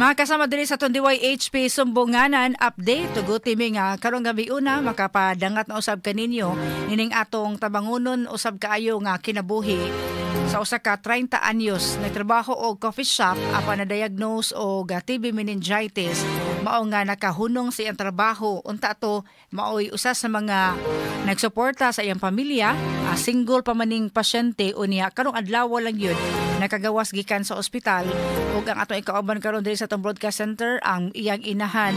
Mga kasama diri sa atong DYHP Sumbunganan update, tuguti mi nga karong gabi una makapadangat na usab kaninyo nining atong tabangunon usab kaayo nga kinabuhi sa usa ka 30 anyos nagtrabaho og coffee shop apan na-diagnose og TB meningitis, mao nga nakahunong sa iyang trabaho. Unta to maoy usa sa mga nagsuporta sa iyang pamilya, single pa maning pasyente. Unya karong adlaw lang yun nakagawas gikan sa ospital, ug ang atong ikauban karon diri sa atong broadcast center ang iyang inahan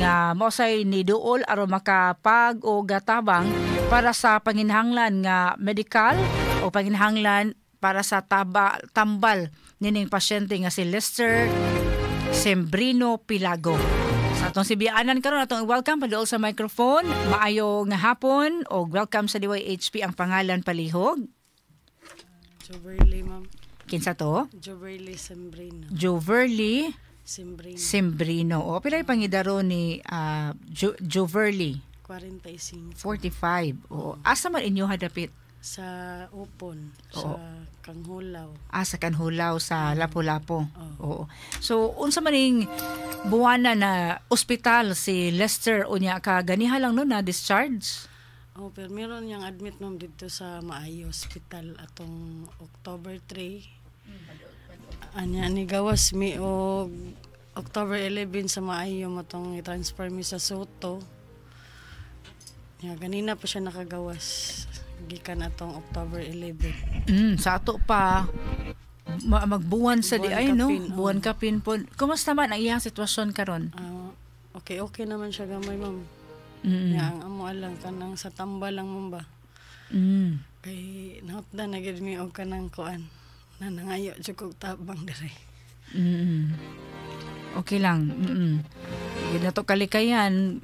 nga mao say niduol aron makapag og tabang para sa panginahanglan nga medical o panginahanglan para sa tambal nining pasyente nga si Lester Sembrino Pilago. Sa atong sibianan karon, atong welcome paduol sa microphone. Maayo nga hapon og welcome sa DYHP. Ang pangalan palihog? Joverly, ma'am. Kinsa to? Joverly Sembrino. Joverly Sembrino. Sembrino. O pila pangidaro ni Joverly? 45. 45. O asa man inyo hadapit? Sa Upon. Oo. Sa Kanghulaw. Ah, sa Kanhulaw sa Lapu-Lapu. Oo. Oo. So unsa man ning buwana na ospital si Lester, unya ka ganiha lang no na discharge? Oh, pero meron niyang admit, ma'am, dito sa Maayo Hospital atong October 3. Anya ni gawas mi og October 11 sa Maayo, matong i-transfer mi sa Sotto. Ya, ganina pa siya nakagawas gikan atong October 11. Sa ato pa magbuwan sa di Buwan ay no, kapin, oo. Buwan kapin po. Kumusta man ang iyang sitwasyon karon? Ah, okay naman siya gamay, ma'am. Ya, ang amo lang kanang sa tambal lang, ma'am ba. Kay nahutdan na gid mi og kanang kuan. Na nangayo jud kog tabang dire. Okay lang. Gid na to kalikayan,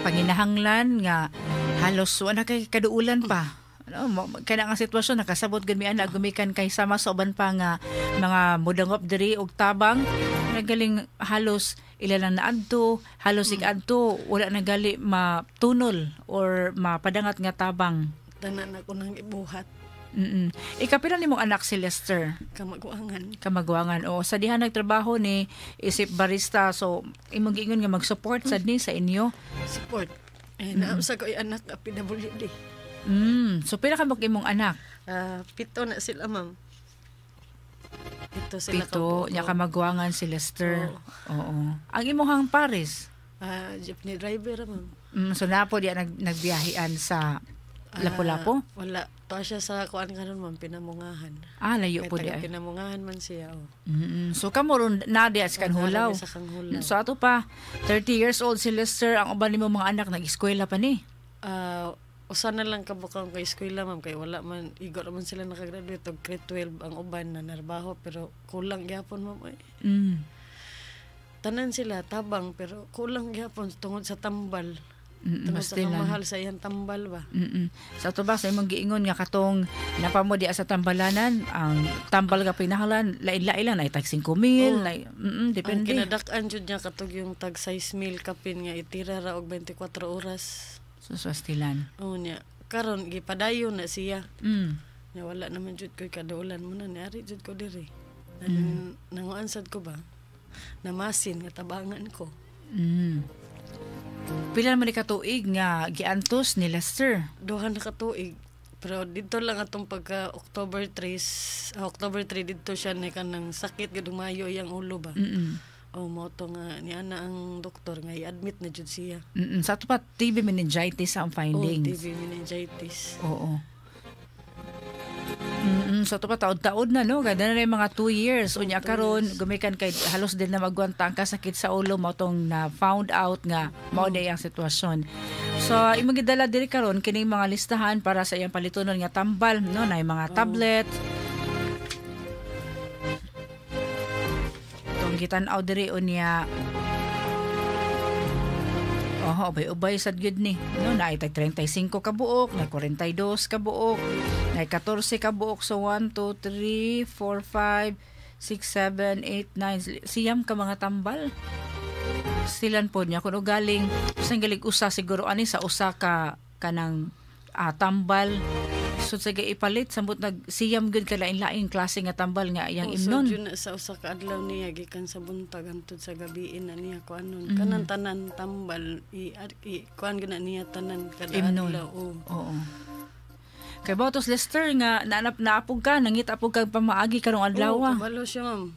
panginahanglan nga halos wala kay kaduulan pa. Ano, kana nga sitwasyon nakasabot gud mi ana gumikan kay sama sa uban pa nga mga mudangop diri og tabang, nagaling halos ila lang naadto, halos adto wala na gali matunol or mapadangat nga tabang. Tanan ako nang ibuhat. Ikapila nimong anak si Lester? Kamaguangan. Kamaguangan. O sa diha nagtrabaho ni isip barista, so imong giingon nga mag-support sad ni sa inyo. Support. Eh, naa sa ko anak nga PWD. So pila ka bang imong anak? Ah, pito na sila, ma'am. Pito sila. Pito, kabuok. nya kamaguangan si Lester. Oo. Ang imong pares? Ah, jeepney driver, ma'am. So napo diya nagbiyahian sa Lapu-Lapu? Ah, wala. To siya sa kuan karon, ma'am, Pinamungahan. Ah, layo Kay po taga diya. Pinamungahan man siya, oh. So kamo ron na diya sa Kanhulaw. Sa Kanghulaw. So ato pa 30 years old si Lester, ang uban nimo mga anak nag-eskwela pa ni. Ah, usa na lang kabukang kay eskwela, ma'am, kay wala man igo man sila nakagraduate og grade 12 ang uban na narbaho pero kulang gyapon, ma'am, ay. Tanan sila tabang pero kulang gyapon tungod sa tambal. Tungod sa Mastilan. kamahal sa iyang tambal ba. Sa ato ba sa imong giingon nga katong napamo diya sa tambalanan, ang tambal ka pinahalan lain-lain lang, nay tag 5 mil, Oh. nay Ang depende. kinadak-an jud niya katog yung tag 6 mil kapin nga itira ra og 24 oras. So swastilan. Oh niya karon gipadayon na siya. Nya wala naman jud ko'y kaduulan mo na niari jud ko diri. Nanguan sad ko ba? Namasin nga tabangan ko. Pila naman ni katuig nga giantos ni Lester? 2 na ka tuig. Pero dito lang atong pagka October 3, October 3 dito siya ni kanang sakit gid mayo iyang ulo ba. Oh, mo to nga ni ana ang doktor nga i-admit na jud siya. Sa ato pa TB meningitis ang Oh, findings. TB meningitis. Oo. So ato pa taod-taod na no, kada na yung mga 2 years. Unya 2 karon years. Gumikan kay halos din na magwanta ang kasakit sa ulo, mao tong na found out nga mao na iyang sitwasyon. So imong gidala diri karon kining mga listahan para sa iyang palitunon nga tambal no, na mga tablet. Tong gitan-aw diri unya. Oho, ubay-ubay sad gyud ni. No, naay tag 35 ka buok, na 42 ka buok, na 14 ka buok. So 1 2 3 4 5 6 7 8 9 siyam ka mga tambal. Silan po niya kuno galing sang galing usa siguro ani sa usa ka kanang tambal. Lisod sa ipalit, samot nagsiyam gyud ka lain-laing klase nga tambal nga iyang Oo, imnon. So, na sa usa ka adlaw niya gikan sa buntag hangtod sa gabi na niya kuanon. Kanang tanan tambal i kuan gyud na niya tanan kada Imnon. Adlaw. Oo. Oo. Kay Botos Lester nga naanap naapog ka, nangita pug kag pamaagi karong adlaw. Oo, kabalo siya, ma'am.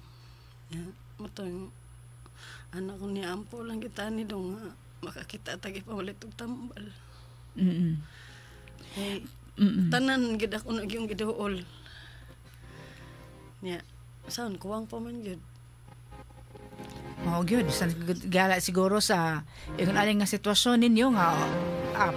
Yeah, mao to yung anak ko niya, ampo lang kita ni dong nga makakita tagi pamalit og tambal. Kay tanan gid ako na gyung giduol. Nya, saan kuwang pa man gyud. Mao gyud sa gala siguro sa ingon ani nga sitwasyon ninyo nga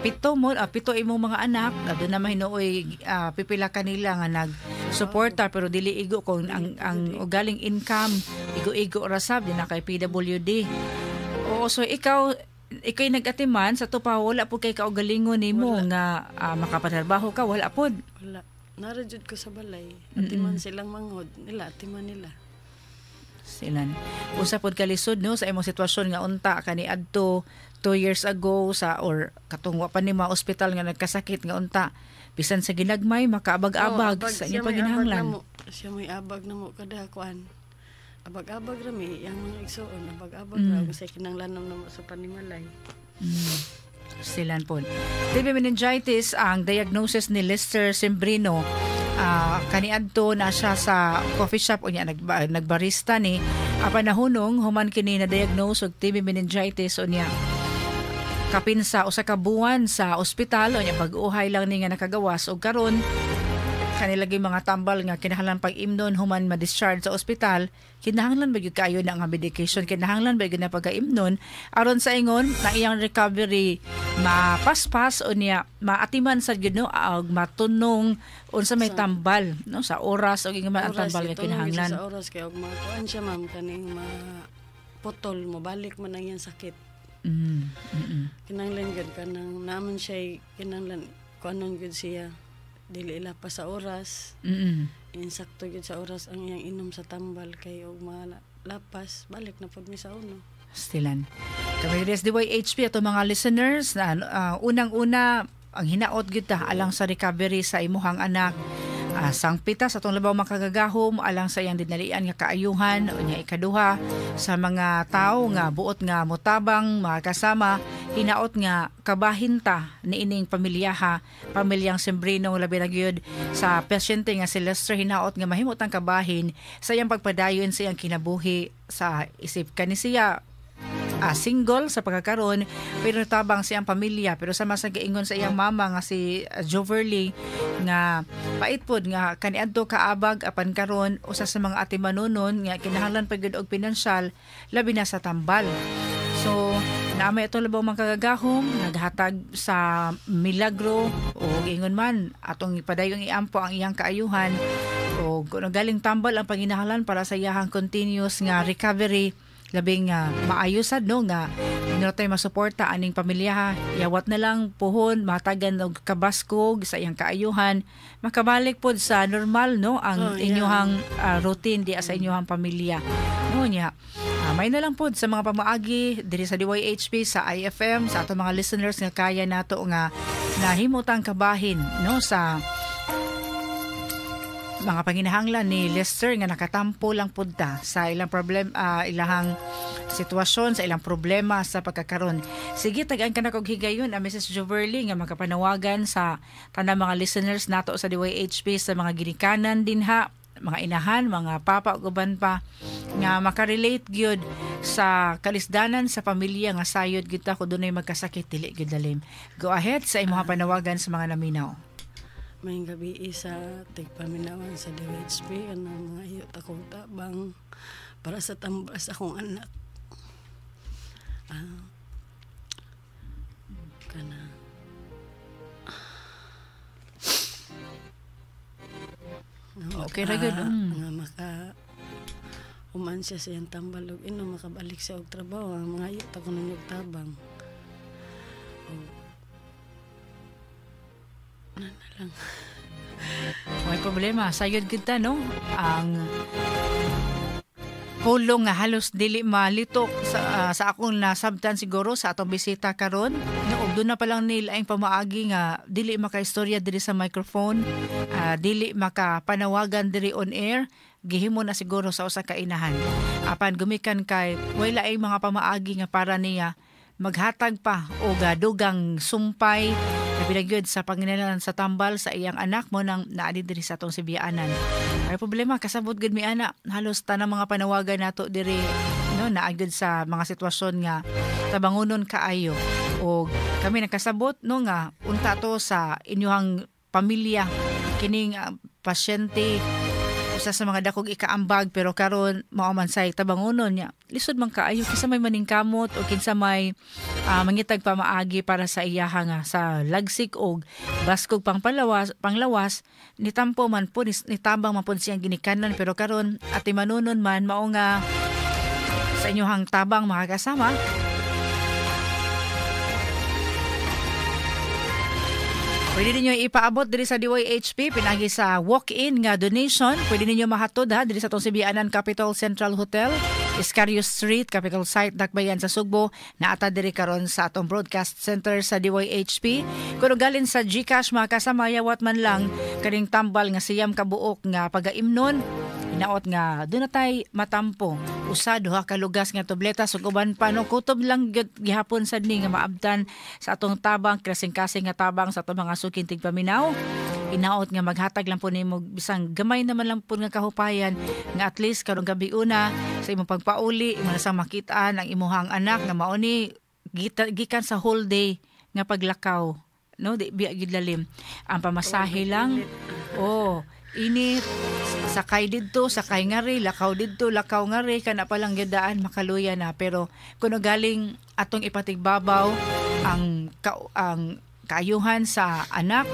pito mo, pito imong mga anak na doon na mahinuoy pipila kanila nga nag-suporta, pero dili igo kung ang ugaling income igo-igo ra sab di na kay PWD. Oo, so ikaw ikay nag-atiman sa to pa, wala po kay kaugalingon nimo nga makapatrabaho ka, wala pod? Wala. Nara jud ko sa balay. Atiman silang manghod nila, atiman nila. Silan. Usa pod kalisod, no, sa imong sitwasyon nga unta kani adto 2 years ago sa or katong wa pa ni ma-ospital nga nagkasakit nga unta bisan sa ginagmay makaabag-abag Oo, abag, sa siya inyong may abag paginahanglan. na mo. Siya may abag na mo kada kuan. Abag-abag rami yang mga igsuon, abag-abag ra sa kinahanglan na mo sa panimalay. Silan po. TB meningitis ang diagnosis ni Lester Sembrino. Kaniadto na siya sa coffee shop unya nagbarista ni apan nahunong human kini na diagnose og TB meningitis, unya kapin sa usa ka buwan sa ospital, unya bag-uhay lang ni nga nakagawas og karon kanila gyud mga tambal nga kinahanglan pag-imnon human ma-discharge sa ospital. Kinahanglan ba gyud kaayo na nga medication, kinahanglan ba gyud na pagka-imnon aron sa ingon na iyang recovery mapaspas, unya maatiman sa gyud, no, og matunong unsa may tambal, no, sa oras og ingon man ang Oras, tambal nga itunong gyud siya kinahanglan. sa oras kay og makuan siya, ma'am, kaning ma putol mo balik man ang iyang sakit. Kinahanglan gyud kanang naman siya, kinahanglan kuanon gyud siya. Dili pa sa oras. Insakto gyud sa oras ang iyang inom sa tambal kay og malapas balik na pud mi sa uno. Stilan. Kami diri sa DYHP, ato mga listeners na unang-una ang hinaot gyud ta alang sa recovery sa imuhang anak. Sangpita sa atong labaw makagagahom alang sa iyang dinalian nga kaayuhan. Unya ikaduha, sa mga tawo nga buot nga motabang, mga kasama, hinaot nga kabahin ta niining pamilyaha, pamilyang Sembrino, labi na gyud sa pasyente nga si Lester. Hinaot nga mahimot ang kabahin sa iyang pagpadayon sa iyang kinabuhi sa isip kani siya single sa pagkakaroon pero tabang siyang pamilya. Pero sama sa giingon sa iyang mama nga si Joverly nga pait pod nga kaniadto kaabag, apan karon usa sa mga atimanunon nga kinahanglan pa gyud og pinansyal, labi na sa tambal. So naamay ato labaw makagagahom naghatag sa milagro o ingon man atong ipadayong iampo ang iyang kaayuhan o kung galing tambal ang panginahanglan para sa iyahang continuous nga recovery, labing maayo sad, no, nga hindi tayo masuporta aning pamilya. Yawat na lang puhon matagan og kabaskog sa iyang kaayuhan, makabalik pod sa normal, no, ang inyuhang routine di sa inyuhang pamilya, no. Nya may na lang pod sa mga pamaagi diri sa DYHP, sa IFM, sa atong mga listeners nga kaya nato nga nahimutang kabahin, no, sa mga panginahanglan ni Lester nga nakatampo lang pud ta sa ilang problem, ilahang sitwasyon, sa ilang problema sa pagkakaron. Sige, tagaan ka na kog higayon, Mrs. Joverly, nga makapanawagan sa tanang mga listeners nato sa DYHP, sa mga ginikanan dinha, mga inahan, mga papa ug uban pa nga makarelate gyud sa kalisdanan sa pamilya nga sayod gyud ta kung dunay magkasakit, dili gyud lalim. Go ahead sa imong panawagan sa mga naminaw. Maayong gabi sa tigpaminawan sa DWHP, kanang mga iyo takong tabang para sa tambal sa akong anak. Kana nga Okay ra gyud. Nga maka uman siya sa iyang tambal ug inom, makabalik siya og trabaho, ang mga iyo ta ko ninyo og tabang. Og na na lang. May problema. Sayod kita, no? Ang pulong nga halos dili malitok sa akong nasabtan siguro sa atong bisita karon, no, ug Doon na pa lang nila ang pamaagi nga dili makaistorya diri sa microphone, dili makapanawagan diri on air, gihimo na siguro sa usa ka inahan. Apan gumikan kay way laing mga pamaagi nga para niya maghatag pa og dugang sumpay labi na gyud sa panginahanglan sa tambal sa iyang anak mo nang naa diri sa atong sibiyaanan. Ay problema kasabot gud mi ana, halos tanang mga panawagan nato diri no naa gyud sa mga sitwasyon nga tabangunon kaayo. Og kami nakasabot no nga unta to sa inyuhang pamilya kining pasyente usa sa mga dakog ikaambag, pero karon mao man say tabangunon niya. Lisod man kaayo kinsa may maningkamot o kinsa may mangitag pamaagi para sa iyaha nga sa lagsik og baskog pangpalawas panglawas nitampo man po nitabang man po siyang ginikanan, pero karon ati manunon man mao nga sa inyohang tabang mga kasama. Pwede ninyo ipaabot diri sa DYHP pinagi sa walk-in nga donation. Pwede ninyo mahatod ha diri sa atong Sibianan Capital Central Hotel, Iscario Street, Capital Site, Dakbayan sa Sugbo. Naata diri karon sa atong broadcast center sa DYHP. Kuno galin sa GCash mga kasama, yawat man lang kaning tambal nga 9 ka buok nga pagaimnon. Hinaot nga doon na tay matampo. Usa duha ka lugas nga tableta ug uban pa no, kutob lang gihapon sad ni nga maabtan sa atong tabang, kasing-kasing nga tabang sa atong mga suking tigpaminaw. Hinaot nga maghatag lang po nimo bisang gamay naman lang po nga kahupayan nga at least karong gabi una sa imong pagpauli imo na sang makitaan ang imuhang anak nga mao ni gikan sa whole day nga paglakaw no, di biya gid lalim ang pamasahe lang. Oh, init, sakay didto, sakay ngari, lakaw didto, lakaw ngari, kana pa lang gyud daan makaluya na. Pero kuno galing atong ipatigbabaw ang ang kaayuhan sa anak,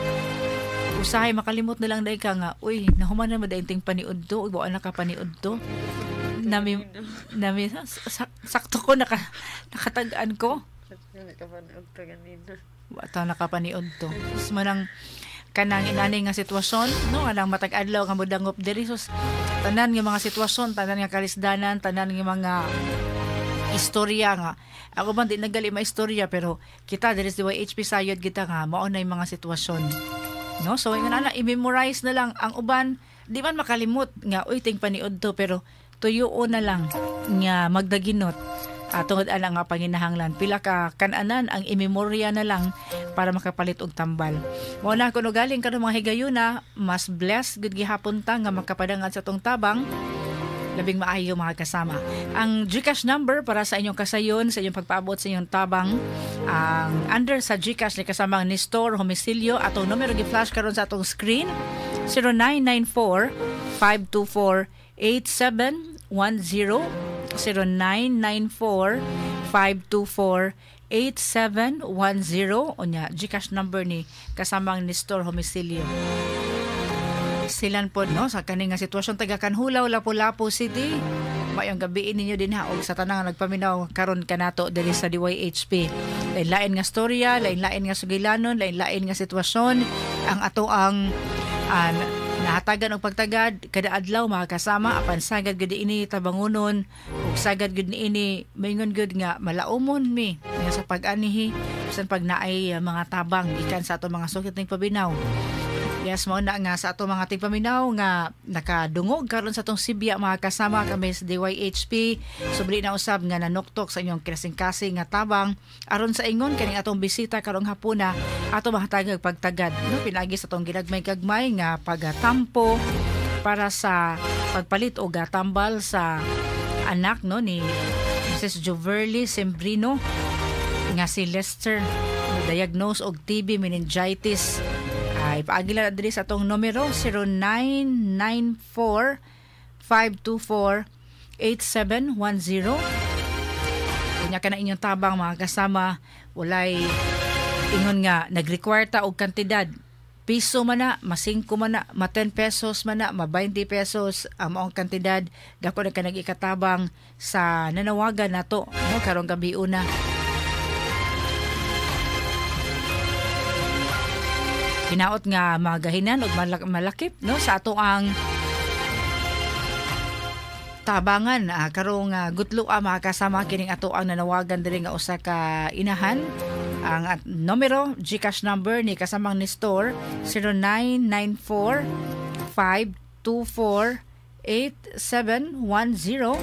usahay makalimot na lang dai ka nga, uy, nahuman na madainting paniud to, uy, wa na ka paniud to. Nami nami sakto ko nakatag-an ko. Nakapaniud to ganina. Wa ta nakapaniud to. Sus manang kanang inani nga sitwasyon no, kanang matag adlaw nga modangop diri, sus tanan nga mga sitwasyon, tanan nga kalisdanan, tanan nga mga istorya nga ako man di nagali maistorya, pero kita diri sa DYHP sayod kita nga mao nay mga sitwasyon no. So ingon ana, i-memorize na lang ang uban, di man makalimot nga uy ting paniud to, pero tuyuon na lang nga magdaginot. Tungod ana nga panginahanglan pila ka kananan ang imemorya na lang para makapalit og tambal. Mao na kuno galing karon mga higayuna, mas blessed gud gihapon ta nga makapadangan sa atong tabang, labing maayo mga kasama. Ang GCash number para sa inyong kasayon, sa inyong pagpaabot sa inyong tabang, ang under sa GCash ni kasamang Nestor Homicilio, atong numero gi-flash karon sa atong screen, 0994 524 8710, 0994 524 8710, unya GCash number ni kasamang Nestor Homicilio. Silan pod no sa kaning nga sitwasyon taga Kanhulaw, Lapu-Lapu City. Mayong gabi ninyo din ha og sa tanang nagpaminaw karon kanato diri sa DYHP. Lain-lain nga storya, lain-lain nga sugilanon, lain-lain nga sitwasyon ang ato ang nahatagan og pagtagad kada adlaw mga kasama, apan sagad gud ini tabangunon ug sagad gud niini maingon gud nga malaumon mi nga sa pag-anihi bisan pag naay mga tabang gikan sa ato mga sukit ning pabinaw. Yes, mao na nga sa ato mga tigpaminaw nga nakadungog karon sa atong Sibya mga kasama kami sa DYHP. Subli na usab nga nanuktok sa inyong kasing-kasing nga tabang aron sa ingon kaning atong bisita karong hapuna ato mahatagag pagtagad no, pinagi sa atong ginagmay-gagmay nga pagatampo para sa pagpalit og tambal sa anak no ni Mrs. Joverly Sembrino nga si Lester, diagnose og TB meningitis. Ay paagi lang diri sa atong numero 0994 524 8710. Unya ka na inyong tabang mga kasama, walay ingon nga nag-require ta og kantidad. Piso man na, ma 5 man na, ma 10 pesos man na, ma 20 pesos ang maong kantidad. Dako na ka nag-ikatabang sa nanawagan nato no karong gabi una. Hinaot nga magahinan og malakip no sa ato ang tabangan karong gutloa mga kasama kining ato ang nanawagan diri nga usa ka inahan Ang numero, GCash number ni kasamang Nestor, 0994 524 8710.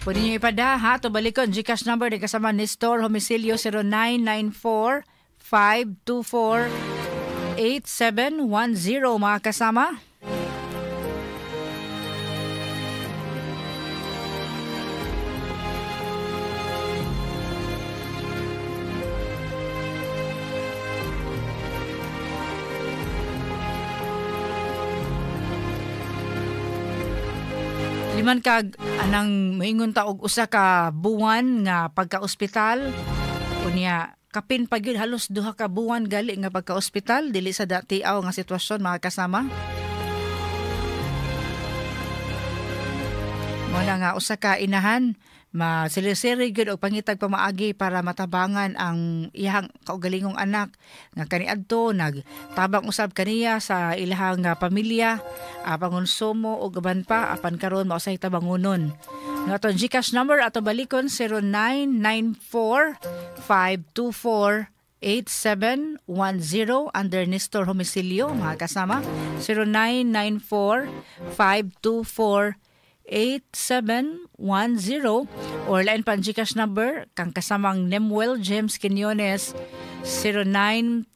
Pwede nyo ipada ha, to balikon GCash number ni kasama Nestor Homicilio, 0994 524 8710 mga kasama. Liman kag anang moingon ta og usa ka buwan nga pagka-ospital, unya kapin pa gyud halos 2 ka buwan gali nga pagka-ospital, dili sa datiaw nga sitwasyon mga kasama. Mo na nga usa ka inahan masilisiri gyud og pangitag pamaagi para matabangan ang iyang kaugalingong anak nga kaniadto nagtabang usab kaniya sa ilahang pamilya, pangonsumo og uban pa, apan karon mao say tabangunon. Nga aton GCash number ato balikon, 0994 524 8710 under Nestor Homicilio mga kasama, 0994 524 8710 or lain pa ang GCash number kang kasamang Nemuel James Quiñones, 0928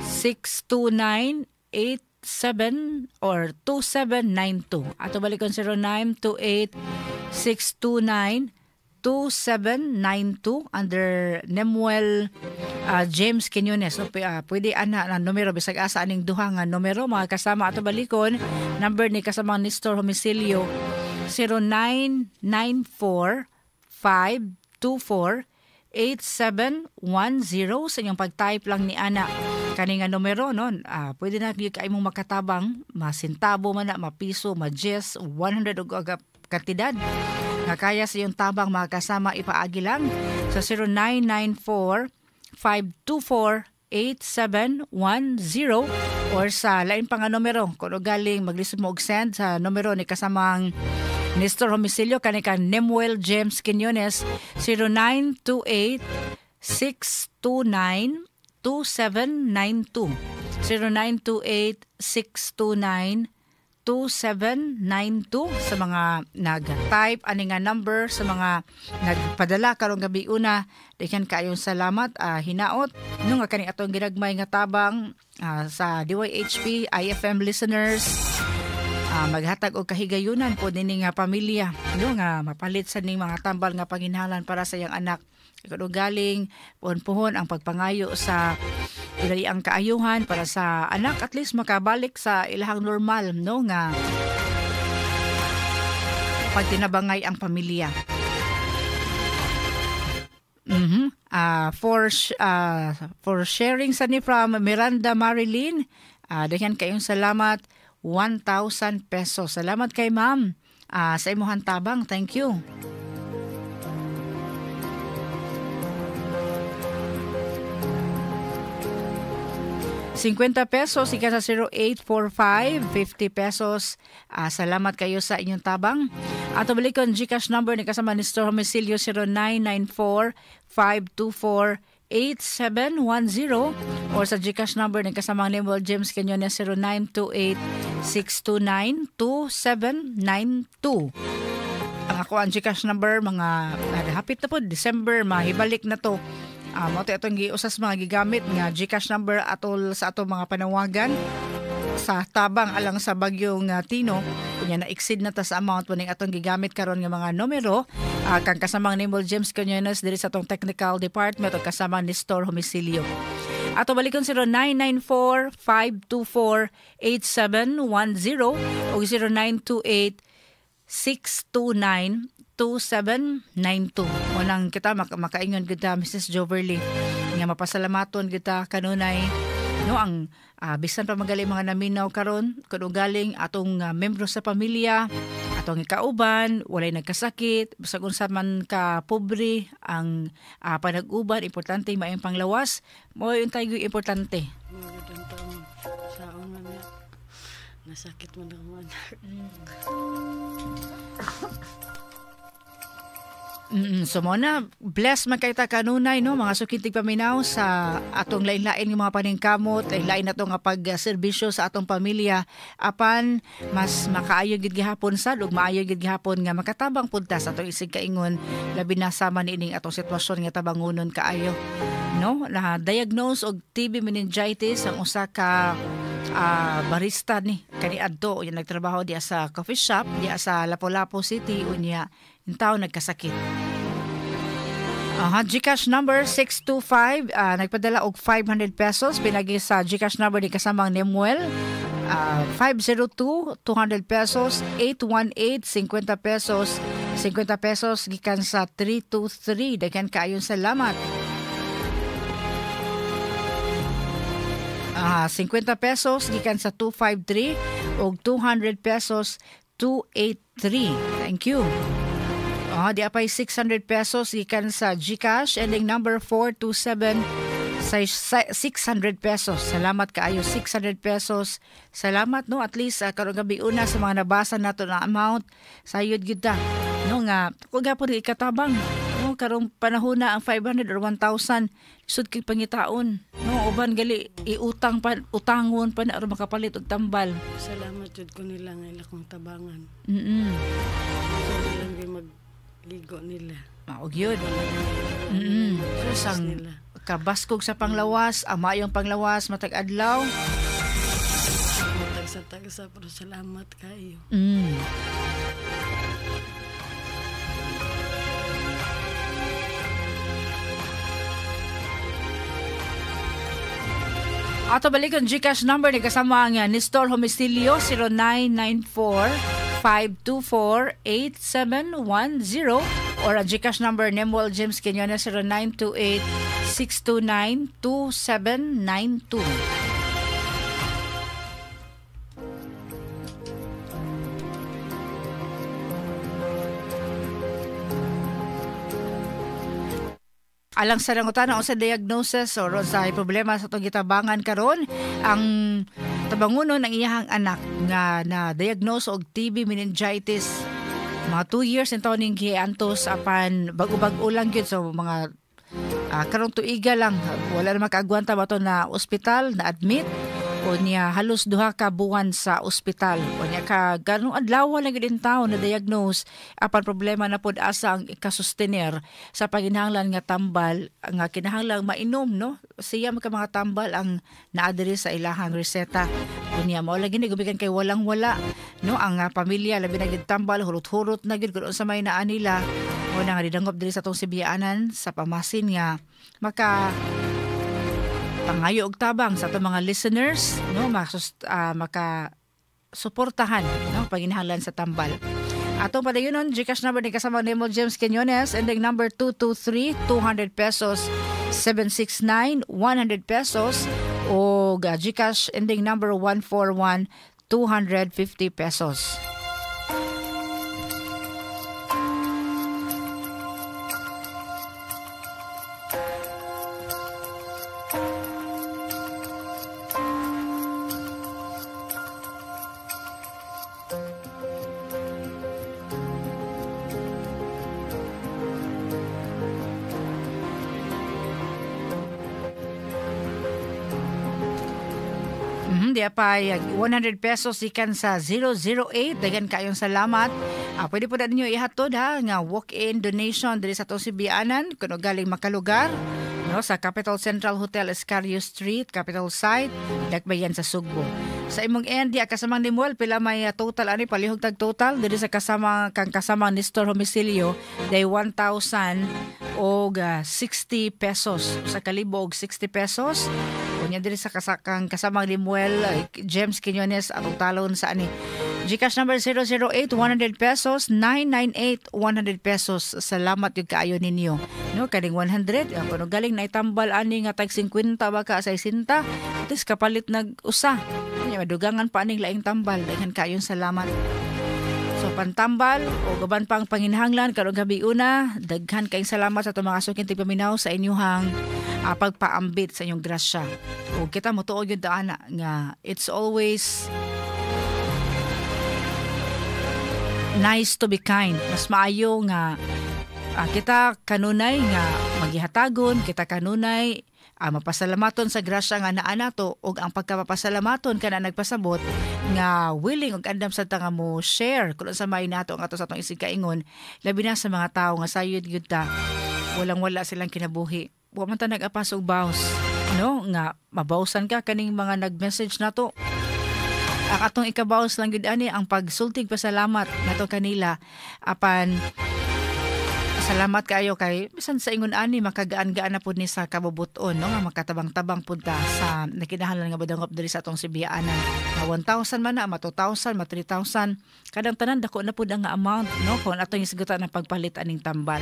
629 87 or 2792. Ato balikon, 0928 629 2792 under Nemuel James Quiñones. So, pwede ana na numero bisag asa aning duha nga numero mga kasama. Ato balikon number ni kasamang Nestor Homicilio, 0994 524 8710. Sa inyong pag-type lang ni ana kani nga numero no, pwede na gyud kay mong makatabang, masentabo man na, mapiso, ma-jes, 100 og kantidad nga kaya sa iyong tabang mga kasama, ipaagi lang sa 0994 524 8710 or sa lain pa nga numero kung galing maglisod mo og send sa numero ni kasamang Nestor Homicilio kani ka Nemuel James Quiñones, 0928 629 2792, 0928 629 2792 sa mga nag-type ani nga number, sa mga nagpadala karong gabi una, daghan kaayong salamat. Hinaot no nga kani atong ginagmay nga tabang sa DYHP IFM listeners, maghatag og kahigayunan po nini nga pamilya no nga mapalit sa ning mga tambal nga panginahanglan para sa iyang anak. Kun galing puhon-puhon ang pagpangayo sa ang kaayuhan para sa anak, at least makabalik sa ilahang normal no nga pagtinabangay ang pamilya. For sharing sa ni from Miranda Marilyn, daghan kayong salamat, 1,000 pesos. Salamat kay ma'am sa imuhang tabang. Thank you. 50 pesos, ika sa 0845, 50 pesos. Salamat kayo sa inyong tabang. Ato balikon GCash number ni kasama ni Nestor Homicilio, 0994 524 8710 or sa GCash number ni kasama ni Nemuel James Quiñones, 0928 629 2792. Ang ako ang GCash number mga hapit na po December, mahibalik na to. Mo to atong giusas mga gigamit nga GCash number atol sa atong mga panawagan sa tabang alang sa bagyong Tino. Kunya na exceed na ta sa amount ning atong gigamit karon nga mga numero, kang kasamang Nemuel James Quiñones diri sa atong technical department ug kasamang Nestor Homicilio. Ato balikon 0994 524 8710 ug 0928 629 2792. Unang kita makaingon kita Mrs. Joverly nga mapasalamaton kita kanunay no ang bisan pa magali mga naminaw karon kun galing atong membro sa pamilya, Atong ikauban, walay nagkasakit, bisag unsa man ka pobre ang panag-uban, importante maayong panglawas, mao untay gyud importante. Sa una niya, nasakit man ako anak. So mo na, bless man kay ta kanunay, no, mga sukintig paminaw sa atong lain-lain nga mga paningkamot, lain-lain nato nga pagserbisyo sa atong pamilya, apan mas makaayo gid gihapon sad ug maayo gid gihapon nga makatabang pud ta sa atong isig kaingon, labi na sama niining atong sitwasyon nga tabangunon kaayo, no? Na diagnose og TB meningitis ang usa ka barista ni kaniadto, unya nagtrabaho diya sa coffee shop diya sa Lapu-Lapu City, unya intaw nagkasakit. GCash number 625, nagpadala og 500 pesos pinagi sa GCash number ni kasamang Nemuel, 502 200 pesos, 818 50 pesos, 50 pesos gikan sa 323. Daghan kaayon salamat. 50 pesos gikan sa 253 og 200 pesos 283. Thank you. Di apay 600 pesos gikan sa GCash ending number 427, 600 pesos. Salamat kaayo, 600 pesos. Salamat, no, at least karong gabi una sa mga nabasa nato na amount, sayod gyud ta, no, nga kung gapon ikatabang, no, karong panahon na ang 500 or 1,000 sud kay pangitaon, no, uban gali iutang pa, utangon pa na aron makapalit og tambal. Salamat jud ko nila nga ila kong tabangan. Ligo nila. Mao gyud. So sang kabaskog sa panglawas, ang maayong panglawas matag adlaw. Matag sa tagsa, pero salamat kaayo. Ato balikon GCash number ni kasama ang Nestor Homicilio 0994-524-8710 or ang GCash number Nemuel James Quinones 0928-629-2792. Alang sa nangutana sa diagnosis or sa problema sa itong gitabangan karon, ang tabangunon ang iyahang anak nga na-diagnose og TB meningitis mga 2 years in taon ning giantos, apan bag-o-bag-o lang gyud, so mga karong tuiga lang wala na makaagwanta ba to na ospital, na admit unya halos 2 ka buwan sa ospital, unya ka ganong adlaw lang gyud in taon na diagnose, apan problema na pod asa ang ikasustener sa panginahanglan nga tambal nga kinahanglang mainom, no, siya ka mga tambal ang naadiri sa ilahang reseta. Unya mao lagi ni gumikan kay walang wala, no, ang pamilya labi na gyud tambal, hurot-hurot na gyud kun unsa may naa nila. Mo na nga didangop diri sa atong Sibianan sa pamasin nga maka pangayo og tabang sa atong mga listeners, no, maka suportahan, no, panginahanglan sa tambal. Atong padayonon GCash number ni kasama Nemo James Quinones ending number 223 200 pesos, 769 100 pesos o GCash ending number 141 250 pesos. Di pa 100 pesos ikan sa 008. Daghan kayong salamat. Pwede po na ninyo ihatod ha nga walk-in donation diri sa atong Sibianan kuno galing makalugar, no, sa Capital Central Hotel, Escario Street, Capital Site, Dakbayan sa Sugbo. Sa imong end di kasamang Nimuel, pila may total ani palihog tag total diri sa kasama kang kasamang Nestor Homicilio day 1,000 og 60 pesos, sa kalibo og 60 pesos. Unya diri sa kasakang kasamang Limuel James Quinones atong talon sa ani GCash number 008 100 pesos, 998 100 pesos. Salamat yung kaayo ninyo, no, kaning 100 kuno galing naitambal ani nga tag 50 ba ka 60, at least kapalit nag usa. Unya madugangan pa aning laing tambal. Daghan kaayon salamat. So pantambal o gaban pang panginhanglan karong gabi una. Daghan kayong salamat sa atong mga suking tigpaminaw sa inyuhang pagpaambit sa inyong grasya. O kita motuo gyud ta ana nga it's always nice to be kind. Mas maayo nga kita kanunay nga maghihatagon, kita kanunay mapasalamaton sa grasya nga naa nato, ug ang pagkapapasalamaton kana nagpasabot nga willing ug andam sa ta nga mo share kung sa may nato ang ato sa atong isig kaingon, labi na sa mga tawo nga sayod gyud ta walang-wala silang kinabuhi. Wa man ta nag-apas og baws, no, nga mabawsan ka kaning mga nag-message nato. Ang atong ikabaws lang gyud ani ang pagsultig pasalamat nato kanila, apan salamat kaayo kay bisan sa ingon ani makagaan-gaan na pud ni sa kabubuton, no, nga makatabang-tabang pud ta sa nakinahanglan nga badangop diri sa atong Sibiyaanan. Ma 1,000 man na, ma 2,000, ma 3,000, kadang tanan dako na pud ang amount, no, kung atong isgutan ang pagpalit aning tambal.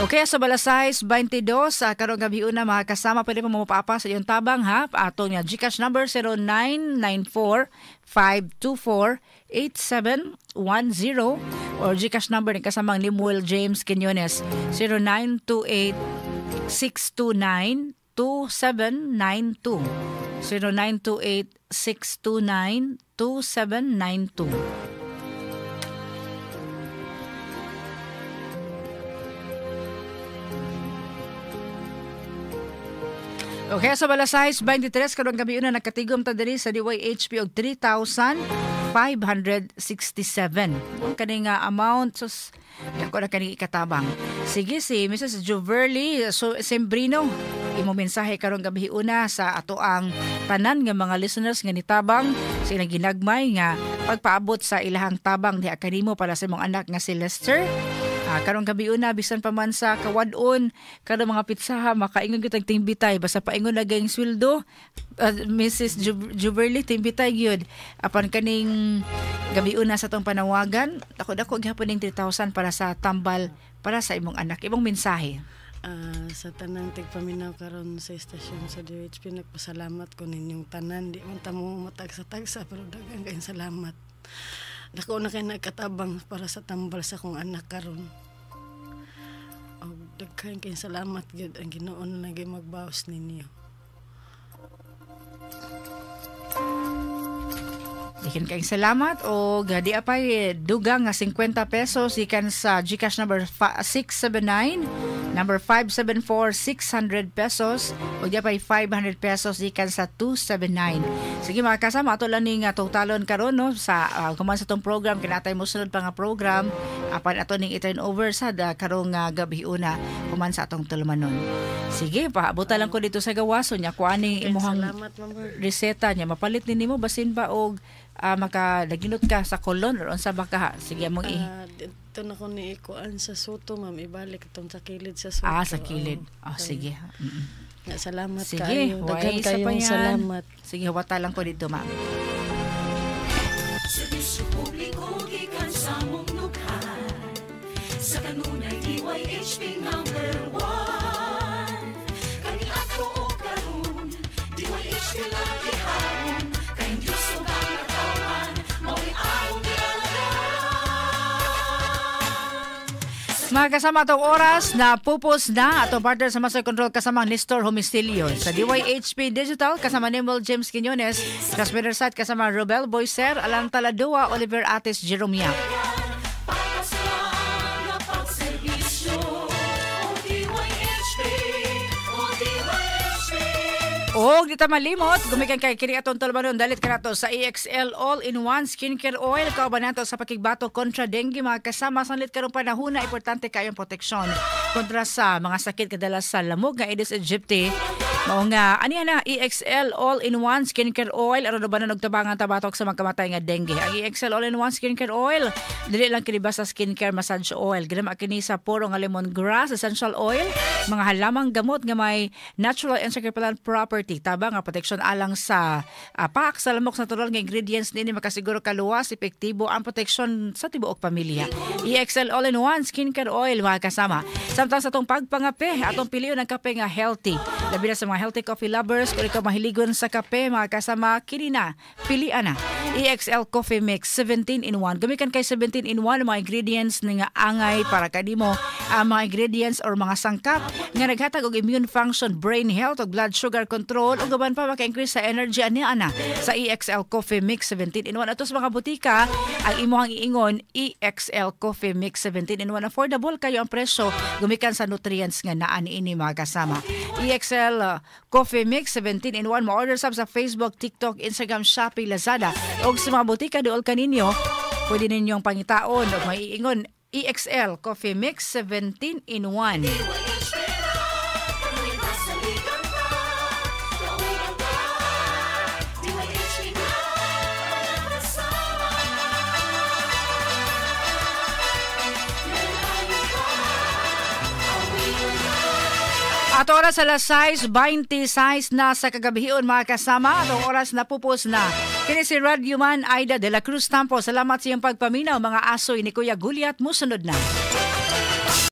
Okay, sa balasay 22 sa karong gabi una mga kasama, pwede mo mapapa sa iyong tabang ha. Atong nga GCash number 0994-524-8710 or GCash number ni kasamang ni Muel James Quiñones 0928-629-2792. 0928-629-2792. Okay, sa balasay 23 karong gabi una nagkatigom ta diri sa DYHP og 3,567. Ang kaning amount sus dako na kaning ikatabang. Sige, si Mrs. Juverly so Sembrino, imo mensahe karong gabi una sa ato ang tanan nga mga listeners nga nitabang sa ilang ginagmay nga pagpaabot sa ilahang tabang diha kanimo para sa imong anak nga si Lester. Karong gabi una bisan pa man sa kawad-on karong mga pitsaha makaingon gyud ang timbitay basta paingon na gayong sweldo, Mrs. Juberly timbitay gyud. Apan kaning gabi una sa atong panawagan dako gihapon ning 3,000 para sa tambal para sa imong anak. Imong mensahe. Sa tanang tigpaminaw karon sa istasyon sa DHP, nagpasalamat ko ninyong tanan. Di man ta mo matagsa-tagsa pero daghan kayong salamat. Dako na kay nagkatabang para sa tambal sa akong anak karon. Og daghan kayong salamat gyud, ang Ginoo na lang gyud magbaos ninyo. Daghan kayong salamat og di apay dugang nga 50 pesos gikan sa GCash number 679 number 574 600 pesos og di apay 500 pesos gikan sa 279. Sige mga kasama, ato lang ning totalon karon, no, sa kuman sa tong program kinatay mo sunod pa nga program apan ato ning i-turn over sa karong gabi una kuman sa atong tulumanon. Sige, paabutan lang ko dito sa gawaso nya kuha ning imuhang reseta niya mapalit ni nimo basin ba og makalaginot ka sa kolon or unsa ba ka? Sige among i dito na ko ni ikuan sa Soto, ma'am, ibalik itong sa kilid sa Soto. Sa kilid. Sige. Nga, salamat. Sige, kaayo. Daghan kayong salamat. Sige, huwata lang ko dito, ma'am. Serbisyo publiko gikan sa mong nukhan sa kanunay DYHP number 1. Kani ato og karon DYHP lagi haron kay Dios ug ang katawhan mao'y among gialagad. Mga kasama, atong oras na pupos na atong partner sa Master Control kasamang Nestor Homicilio. Sa DYHP Digital kasama Nimbel James Quiñones, transmitter site kasama Robel Boyser, Alan Taladua, Oliver Atis Jeromia. Og di ta malimot, gumikan kay kini atong tulumanon, dalit kanato sa EXL All-in-One Skincare Oil kauban nato sa pakigbato kontra dengue mga kasama. Sanlit karong panahona, importante kayong proteksyon kontra sa mga sakit kadalas sa lamog nga Aedes aegypti. Mao nga ani na EXL All-in-One Skincare Oil aron ubanan og tabangan tabatok sa magkamatay nga dengue. Ang EXL All-in-One Skincare Oil dili lang kini basta skincare massage oil, ginama kini sa puro nga lemongrass essential oil, mga halamang gamot nga may natural insect repellent property, tabang nga proteksyon alang sa paak sa lamok sa natural nga ingredients nini makasiguro kaluwas, epektibo ang proteksyon sa tibuok pamilya. EXL All-in-One Skincare Oil mga kasama. Samtang sa atong pagpangape, atong pilion ang kape nga healthy. Labi na sa mga healthy coffee lovers, kung ikaw mahiligon sa kape, mga kasama, kini na, pilian na. EXL Coffee Mix 17 in 1. Gumikan kay 17 in 1 mga ingredients nga angay para kanimo, ang mga ingredients or mga sangkap nga naghatag og immune function, brain health ug blood sugar control ug uban pa, maka-increase sa energy ani ana sa EXL Coffee Mix 17 in 1. Ato sa mga butika, ang imong iingon EXL Coffee Mix 17 in 1. Affordable kayo ang presyo gumikan sa nutrients nga naa niini, mga kasama. EXL Coffee Mix 17 in 1, mo-order sab sa Facebook, TikTok, Instagram, Shopee, Lazada ug sa mga butika duol kaninyo. Pwede ninyong pangitaon ug maiingon EXL Coffee Mix 17 in 1. DYHP lang, kanuy pasaligan ka, kauban ka, DYHP na, kasama. Nalayo ka, awian ka. At oras alas 6:26 na sa kagabihion, mga kasama. Atong oras na pupos na. Kini si Radyoman Aida de la Cruz Tampo. Salamat sa iyong pagpaminaw, mga asoy ni Kuya Guliat. Musunod na.